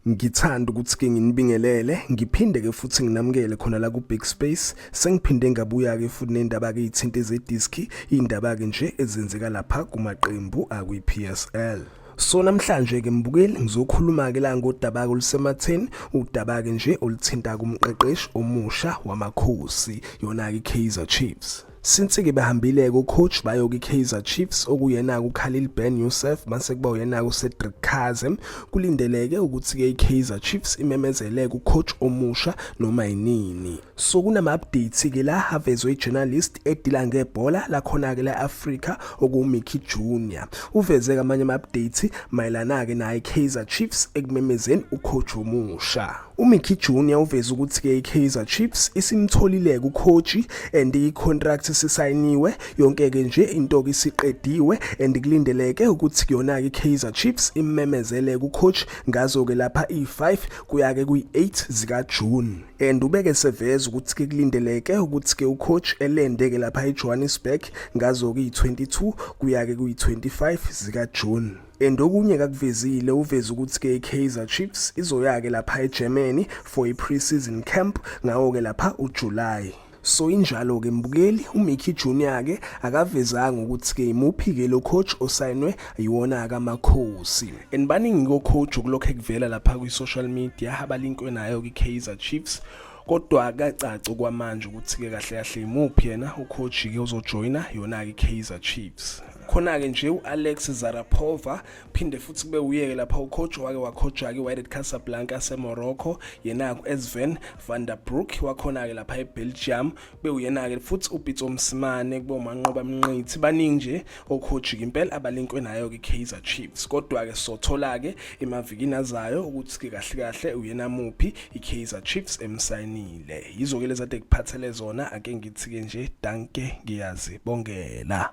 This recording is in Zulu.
Ngithanda ukuthi ke nginibingelele ngiphinde ke futhi nginamukele khona la ku Big Space. Sengiphinde ngabuya ke futhi nendaba ke ithinte zediski, indaba ke nje ezenzeka lapha kumaqembu akwi PSL. So namhlanje ke mbukeli ngizokhuluma ke la ngodaba olusematheni, udaba ke nje oluthinta kumqeqeshi omusha wamakhosi yona ke Kaizer Chiefs. Since-ke behambile-ke ucoach bayo kwi-Kaizer Chiefs okuyena-ke uKhalil Ben Youssef mase kuba uyena-ke uCedric Kaze, kulindeleke ukuthi-ke i-Kaizer Chiefs imemezele-ke ucoach omusha noma yinini. So kunama-updates-ke la avezwe i-journalist edila ngebhola lakhona-ke la-Afrika okuwuMickey Junior. Uveze-ke amanye ama-updates mayelana-ke naye i-Kaizer Chiefs ekumemezeni ucoach omusha. UMickey Junior uveze ukuthi-ke i-Kaizer Chiefs isimtholile-ke ucoach and i-contract isisayiniwe yonke-ke nje into-ke isiqediwe and kulindeleke ukuthi kuyona-ke i-Kaizer Chiefs immemezele-ke ucoach ngazo-ke lapha i-5 kuya-ke kwi-8 zikaJune. And ubeke seveza ukuthi-ke kulindeleke ukuthi-ke ucoach elende-ke lapha eJohannesburg ngazo-ke i-22 kuya-ke kwi-25 zikaJune. And okunye kakuvezile uveze ukuthi ke iKaizer Chiefs izoya ke lapha eGermany for i-pre-season camp ngawo ke lapha uJuly. So injalo ke mbukeli, uMickey Junior ke akavezanga ukuthi ke imuphi ke lo coach osayinwe yiwona ke amakhosi. And baningi ko coach okulokhe kuvela lapha kwi social media abalinkwe nayo ke Kaizer Chiefs, kodwa akacaci okwamanje ukuthi ke kahle kahle imuphi yena ucoach ke uzojoyina yona ke Kaizer Chiefs. Khona-ke nje u-Alex Zarapova, phinde futhi kube uyeke lapha ucoach wake wacoacha-ke i-Wydad Casablanca yaseMorocco, yena-ke u-Sven van der Broek wakhona-ke lapha eBelgium, kube uyena-ke futhi uPitso Mosimane, kube uManqoba Mnqithi. Baningi nje ocoach-ke impela abalinkwe nayo-ke i-Kaizer Chiefs, kodwa-ke sothola-ke emavikini azayo ukuthi-ke kahle kahle uyena muphi i-Kaizer Chiefs emsayinile. Yizo-ke lezi ade kuphathele zona, ake ngithi-ke nje danke, ngiyazibongela.